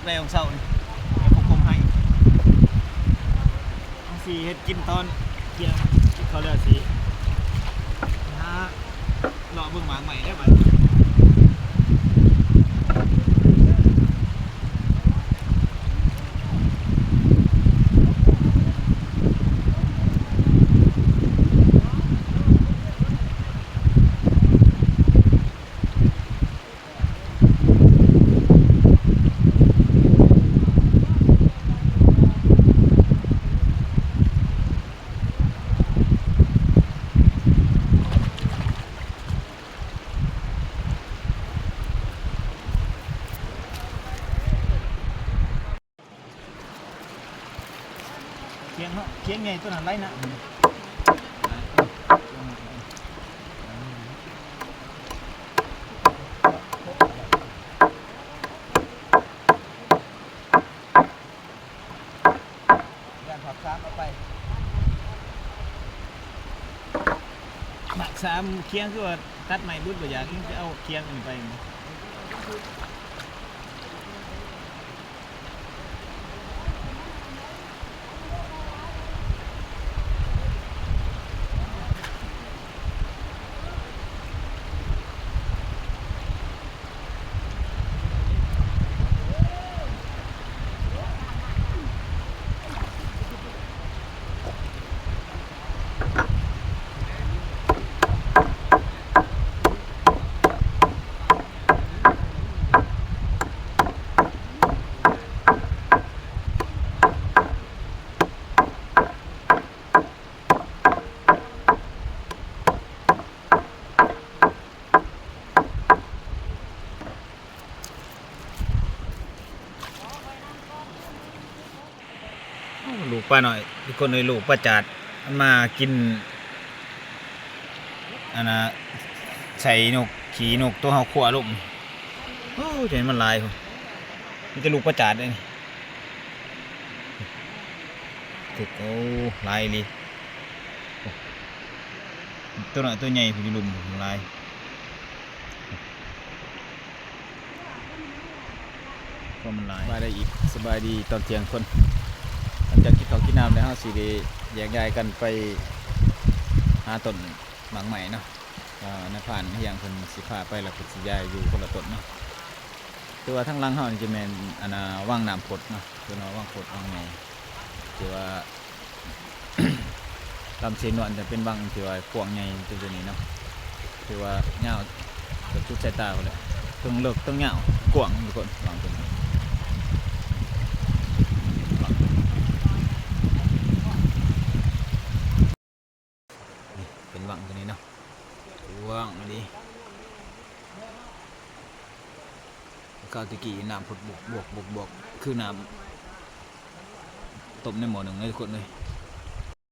ແລ້ວເຊົ້ານີ້ ແລ້ວກໍກົມໃຫ້ ເຮົາຊິເຮັດກິນຕອນທ່ຽງ ກິນເຂົ້າແລ້ວຊິຫາເລາະເບິ່ງໝາກໄມ້ແລ້ວບັດນີ້. ຄຽງເນາະ ຄຽງໃຫຍ່ຕົວນັ້ນໄຫຼນະ. ຢ້ານຜັກສາມເອົາໄປ ໝາກສາມຄຽງ ຄືວ່າຕັດໄມ້ເບິດບໍ່ຢາກ ຍັງຊິເອົາຄຽງອັນນີ້ໄປ. ໂອ້ ລູກປານ້ອຍ ທຸກຄົນເອີຍ ລູກປາຈາດ ມັນມາກິນ ອັນນ່າ ໄຂ່ນົກ ຂີ້ນົກ ໂຕເຮົາຄົວລົງ. ໂອ້ ໃຫຍ່ມັນຫຼາຍພຸ້ນ ມີແຕ່ລູກປາຈາດເດ້ນີ້. ຖືກ ໂອ້ ຫຼາຍອີ່ຫຼີ. ໂອ້ ໂຕນ້ອຍໂຕໃຫຍ່ພຸ້ນ ຢູ່ລຸ່ມພຸ້ນ ຫຼາຍ. ຄວາມມັນຫຼາຍ. ມາໄດ້ອີກ ສະບາຍດີຕອນທ່ຽງຄົນ. ຫຼັງຈາກກິນເຂົ້າກິນນ້ຳແລ້ວ ເຮົາຊິໄດ້ແຍກຍ້າຍກັນໄປຫາຕົ້ນໝາກໄມ້ເນາະ. ອ່າ ນາຍພານຮຽງເພິ່ນຊິພາໄປ ແລ້ວເພິ່ນຊິຍ້າຍຢູ່ຄົນລະຕົ້ນເນາະ. ຄືວ່າທາງຫຼັງເຮົານີ້ຈະແມ່ນ ອັນນ່າ ວັງນ້ຳພົດເນາະ, ເອີ້ນວ່າວັງພົດ ວັງໃຫຍ່ ທີ່ວ່າ ລຳເຊນວນຈະເປັນວັງທີ່ວ່າກວ້າງໃຫຍ່ຕົວນີ້ເນາະ, ຖືວ່າຍາວສຸດສາຍຕາພຸ້ນແຫຼະ, ເທິງເລິກເທິງຍາວກວ້າງທຸກຄົນ ວັງຕົວນີ້. ນີ້ເປັນວັງຕົວນີ້ເນາະ, ກວ້າງອີ່ຫຼີ. ຄາວແຕ່ກີ້ນ້ຳພຸດບວກໆໆ ຄືນ້ຳຕົ້ມໃນໝໍ້ໜຶ້ງເລີຍທຸກຄົນເອີຍ.